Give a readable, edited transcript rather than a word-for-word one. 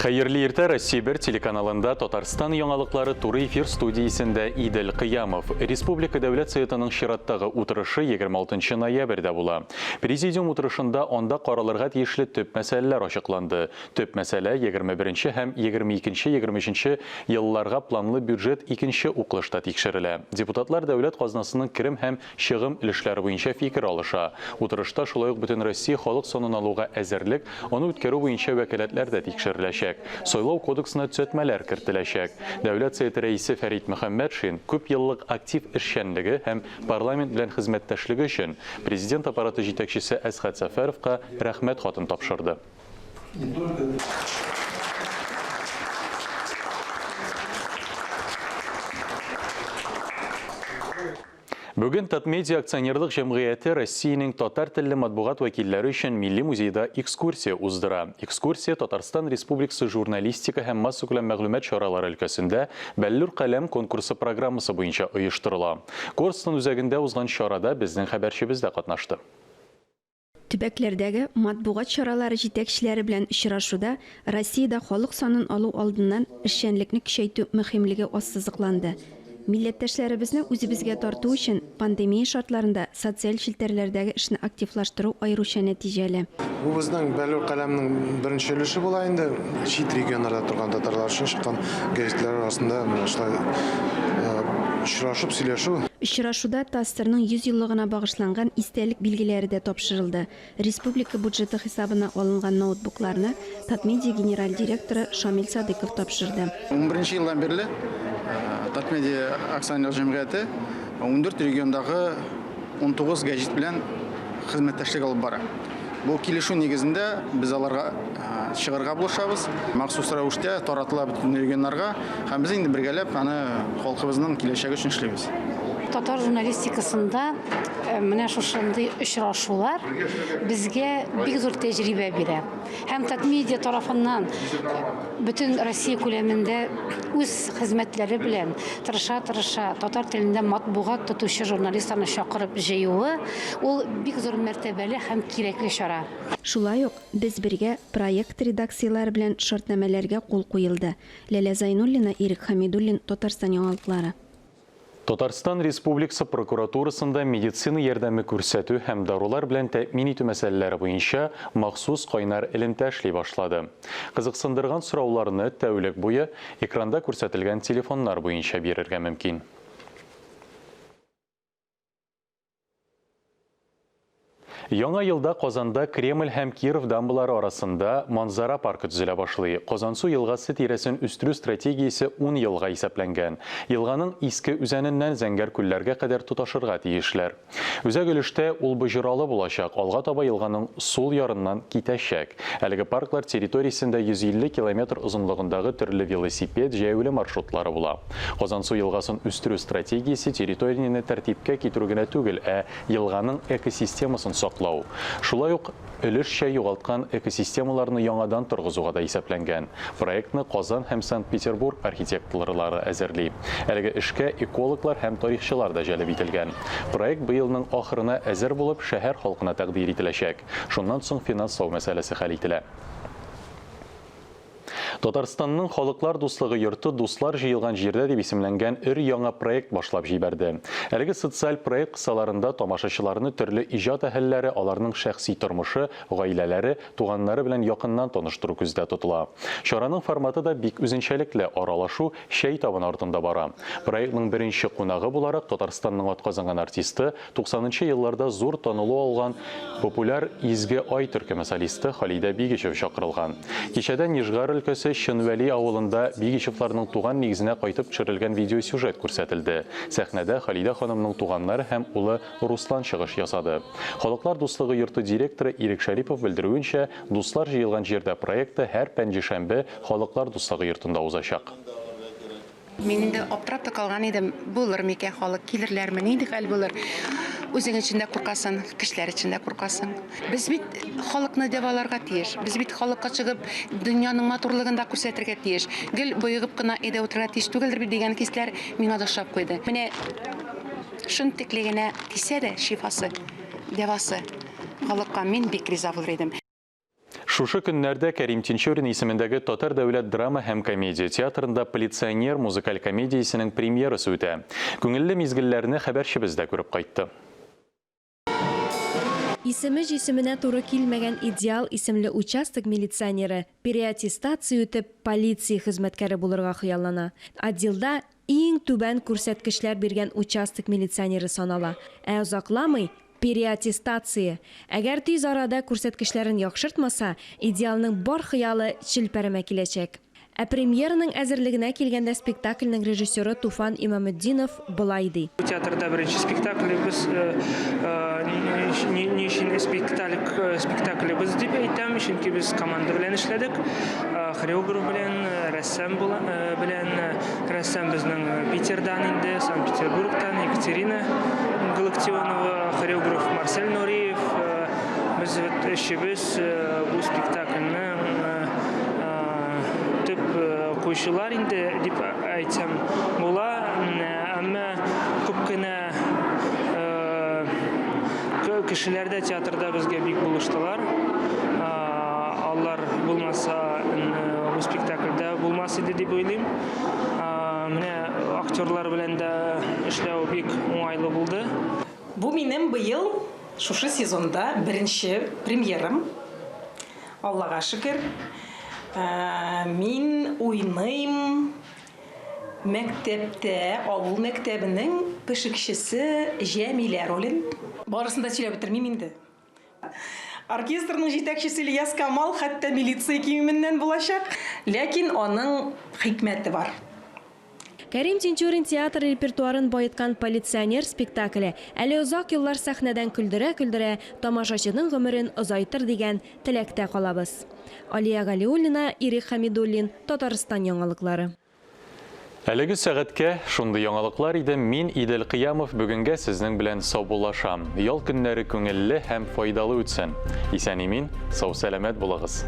Хәерле иртә, Россия 1 телеканалында Татарстан яңалыклары туры эфир студиясендә Идел Кыямов. Республика Дәүләт Советының чираттагы утырышы 26 ноябрьдә була. Президиум утырышында анда каралырга тиешле төп мәсьәләләр ачыкланды. Төп мәсьәлә, 21 һәм 22-23 елларга планлы бюджет икенче укылышта тикшерелә. Депутатлар дәүләт казнасының керем һәм чыгым өлешләре буенча фикер алыша. Утырышта шулай ук Бөтенроссия халык санын алуга әзерлек, аны үткәрү буенча вәкаләтләр дә тикшереләчәк. Сайлау кодексына төзәтмәләр кертеләчәк. Дәүләт Советы Рәисе Фәрит Мөхәммәтшин күпьеллык актив эшчәнлеге һәм парламент белән хезмәттәшлеге өчен Президент Аппараты җитәкчесе Әсгать Сәфәровка Рәхмәт хатын тапшырды. Бүген Татмедиа акционерлык җәмгыяте Россиянең татар телле матбугат вәкилләре өчен Милли музейда экскурсия уздыра. Экскурсия Татарстан Республикасы журналистика һәм массакүләм мәгълүмат чаралары өлкәсендә Бәллүр каләм конкурсы программасы буенча оештырыла. Корстон үзәгендә узган чарада безнең хәбәрчебез дә катнашты. Төбәкләрдәге матбугат чаралары җитәкчеләре белән очрашуда Россиядә халык санын алу алдыннан эшчәнлекне көчәйтү мөһимлеге ассызыкланды. Милләттәшләребезне үзебезгә тарту өчен пандемия шартларында социаль челтәрләрдәге эшне активлаштыру аеруча нәтиҗәле. Бу безнең Бәллүр каләмнең беренче өлеше була инде. Чит регионнарда торган татарлар өчен чыккан гәҗитләр арасында менә шулай очрашып сөйләшү. Очрашуда ТАССРның 100 еллыгына багышланган истәлек билгеләре дә тапшырылды. Республика бюджеты хисабына алынган ноутбукларны Татмедиа генераль директоры Шамил Садыйков тапшырды. Унберенче елдан бирле Татмедиа акционерлык җәмгыяте 14 региондагы 19 гәҗит белән хезмәттәшлек алып бара. Бу килешү нигезендә без аларга чыгарга булышабыз. Махсус рәвештә таратыла бөтен регионнарга һәм без инде бергәләп аны халкыбызның киләчәге өчен эшлибез. Татар журналистикасында менә шушындый очрашулар безгә бик зур тәҗрибә бирә. Һәм Татмедиа тарафыннан бөтен Россия күләмендә үз хезмәтләре белән тырыша-тырыша татар телендә матбугат тотучы журналистларны чакырып җыюы, ул бик зур мәртәбәле һәм кирәкле чара. Шулай ук Без бергә проект редакцияләре белән шартнамәләргә кул куелды. Ләлә Зайнуллина, Ирек Хәмидуллин, Татарстан яңалыклары. Татарстан Республикасы прокуратурасында медицина ярдәме күрсәтү һәм дарулар белән тәэмин итү мәсьәләләре буенча махсус кайнар элемтә эшли башлады. Кызыксындырган сорауларны тәүлек буе экранда күрсәтелгән телефоннар буенча бирергә мөмкин. Яңа елда Казанда Кремль һәм Киров дамбалары арасында Манзара паркы төзелә башлый. Казансу елгасы тирәсен үстерү стратегиясе ун елга исәпләнгән. Елганың иске үзәненнән Зәңгәр күлләргә кадәр тоташырга тиешләр. Үзәк өлештә ул боҗралы булачак, алга таба елганың сул ярыннан китәчәк. Әлеге парклар территориясендә 150 километр озынлыгындагы төрле велосипед, җәяүле маршрутлары була. Казансу елгасын үстерү стратегиясе территорияне тәртипкә китерү генә түгел, ә елганың экосистемасын саклау, шулай ук өлешчә югалткан экосистемаларны яңадан торгызуга да исәпләнгән. Проектны Казан һәм Санкт-Петербург архитекторлары әзерли. Әлеге эшкә экологлар һәм тарихчылар да җәлеп ителгән. Проект быелның ахырына әзер булып, шәһәр халкына тәкъдир ителәчәк. Шуннан соң финанслау мәсьәләсе хәл ителә. Татарстанның Халыклар дуслыгы йорты Дуслар җыелган җирдә дип исемләнгән өр-яңа проект башлап җибәрде. Әлеге социаль проект кысаларында тамашачыларны төрле иҗат әһелләре, аларның шәхси тормышы, гаиләләре, туганнары белән якыннан таныштыру күздә тотыла. Чараның форматы да бик үзенчәлекле, аралашу чәй табыны артында бара. Проектның беренче кунагы буларак Татарстанның атказанган артисты, 90 нчы елларда зур танылу алган популяр Изге Ай төркеме солисты Халидә Бигичев чакырылган. Кичәдә Нижгар өлкәсе Чынвәли авылында Бигичевларның туган нигезенә кайтып төшерелгән видеосюжет күрсәтелде. Сәхнәдә Халидә ханымның туганнары һәм улы Руслан чыгыш ясады. Халыклар дуслыгы йорты директоры Ирек Шәрипов белдерүенчә, Дуслар җыелган җирдә проекты һәр пәнҗешәмбе Халыклар дуслыгы йортында узачак. Мин инде аптырап та калган идем, булыр микән халык, килерләрме, нинди хәл булыр? Үзең өчен дә куркасың, кешеләр өчен дә куркасың. Без бит халыкны дәваларга тиеш. Без бит халыкка чыгып, дөньяның матурлыгын да күрсәтергә тиеш. Гел боегып кына өйдә утырырга тиеш түгелдер бит дигән хисләр миңа да ошап куйды. Менә шунтекле генә тисә дә шифасы, дәвасы халыкка мин бик риза булыр идем. Шушы көннәрдә Кәрим Тинчурин исемендәге Татар дәүләт драма һәм комедия театрында Полиционер музыкаль комедиясенең премьерасы үтә. Күңелле мизгелләрне хәбәрчебез дә күреп кайтты. Исеме җисеменә туры килмәгән Идеал исемле участок милиционеры переаттестация үтеп, полиция хезмәткәре булырга хыяллана. Отделда иң түбән күрсәткечләр биргән участок милиционеры санала. Ә озакламый Переаттестация. Әгәр тиз арада күрсәткечләрен яхшыртмаса, Идеалның бар хыялы челпәрәмә киләчәк. Ә премьераның әзерлегенә килгәндә спектакльнең режиссеры Туфан Имаметдинов болай ди. Бу театрда беренче спектаклебез, ни өчен спектаклебез дип әйтәм, чөнки без команда белән эшләдек, хореограф белән, рәссам белән, Рәссам безнең Питердан инде, Санкт-Петербургтан, Екатерина Галактионова, хореограф Марсель Нуриев. Без вот өчебез бу спектакльне төп куючылар инде дип әйтсәм була. Әмма күп кенә кешеләр дә театрда безгә бик булыштылар. Алар булмаса, бу спектакльдә булмас иде дип уйлыйм. Менә актерлар белән дә эшләү бик уңайлы булды. Бу минем быел шушы сезонда беренче премьерам. Аллага шөкер. Мин уйныйм мәктәптә, авыл мәктәбенең пешекчесе Җәмилә ролен. Барысын да сөйләп бетермим инде. Оркестрның җитәкчесе Ильяс Камал хәтта милиция киеменнән булачак, ләкин аның хикмәте бар. Кәрим Тинчурин театр репертуарын баеткан Полиционер спектакле әле озак еллар сәхнәдән көлдерә-көлдерә тамашачының гомерен озайтыр дигән теләктә калабыз. Алия Галиуллина, Ирек Хәмидуллин, Татарстан яңалыклары. Әлеге сәгатькә шундый яңалыклар иде. Мин, Идел Кыямов, бүгенгә сезнең белән саубуллашам. Ял көннәре күңелле һәм файдалы үтсен. Исән-имин, сау-сәламәт булыгыз.